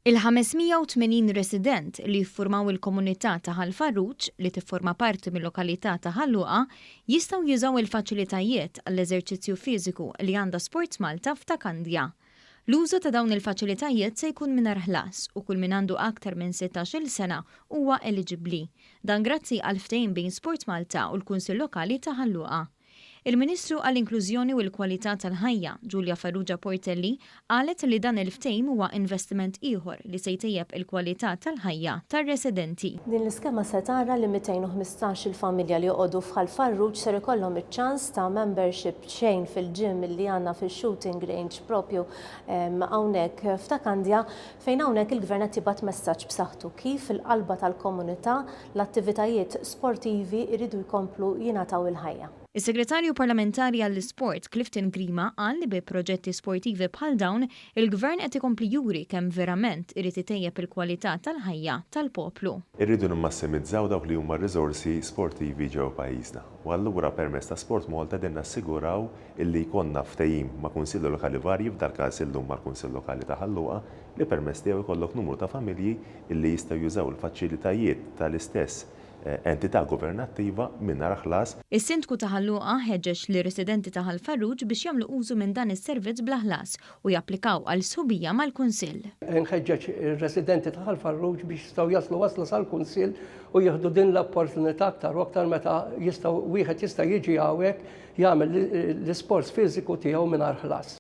Il-580 resident li jiffurmaw il-komunità ta' Ħal Farruġ, li tifforma parti mil-lokalità ta' Ħal Luqa, jistgħu jużaw il-faċilitajiet għall-eżerċizzju fiżiku li għandha Sports Malta f'Ta' Kandja. L-użu ta' dawn il-faċilitajiet se jkun mingħajr ħlas u kull min għandu aktar minn 16-il sena huwa eliġibbli. Dan grazzi għal ftehim bejn Sport Malta u l-Kunsill Lokali ta' Ħal Luqa. Il-Ministru għall-Inklużjoni u l-Kwalità tal-Ħajja, Julia Farrugia Portelli, qalet li dan il-ftehim huwa investiment ieħor li se jtejjeb il-kwalità tal-ħajja tar-residenti. Din l-iskema se tara li 215 il-familja li joqogħdu f'Ħal Farruġ ser ikollhom iċ-ċans ta' membership b'xejn fil-gym li għandna fix-shooting range propju hawnhekk f'Ta' Kandja, fejn hawnhekk il-Gvern qed jibgħat messaġġ b'saħħtu kif fil-qalba tal-komunità l-attivitajiet sportivi jridu jkomplu jingħataw il-ħajja. Is-Segretarju Parlamentari għall-Isport, Clifton Grima, qal li bi proġetti sportivi bħal dawn, il-Gvern qed ikompli juri kemm verament irid itejjeb il-kwalità tal-ħajja tal-poplu. Irridu nimmassimizzaw dawk li huma r-riżorsi sportivi ġewwa pajjiżna u allura permezz ta' Sport Malta qegħdin nassiguraw illi jkollna ftehim ma' kunsilli lokali varji, f'dal-każ illum mal-Kunsill Lokali ta' Ħal Luqa, li permezz tiegħu jkollok numru ta' familji illi jistgħu jużaw il-faċilitajiet tal-istess entità governattiva mingħajr ħlas. Is-Sindku ta' Ħal Luqa ħeġġeġ lir-residenti ta' Ħal Farruġ biex jagħmlu użu minn dan is-servizz bla ħlas u japplikaw għal sħubija mal-Kunsill. Inħeġġeġ ir-residenti ta' Ħal Farruġ biex jistgħu jaslu wasla sal-Kunsill u jieħdu din l-opportunità aktar u aktar meta jistgħu wieħed jista' jiġi hawnhekk jagħmel l-isports fiżiku tiegħu mingħajr ħlas.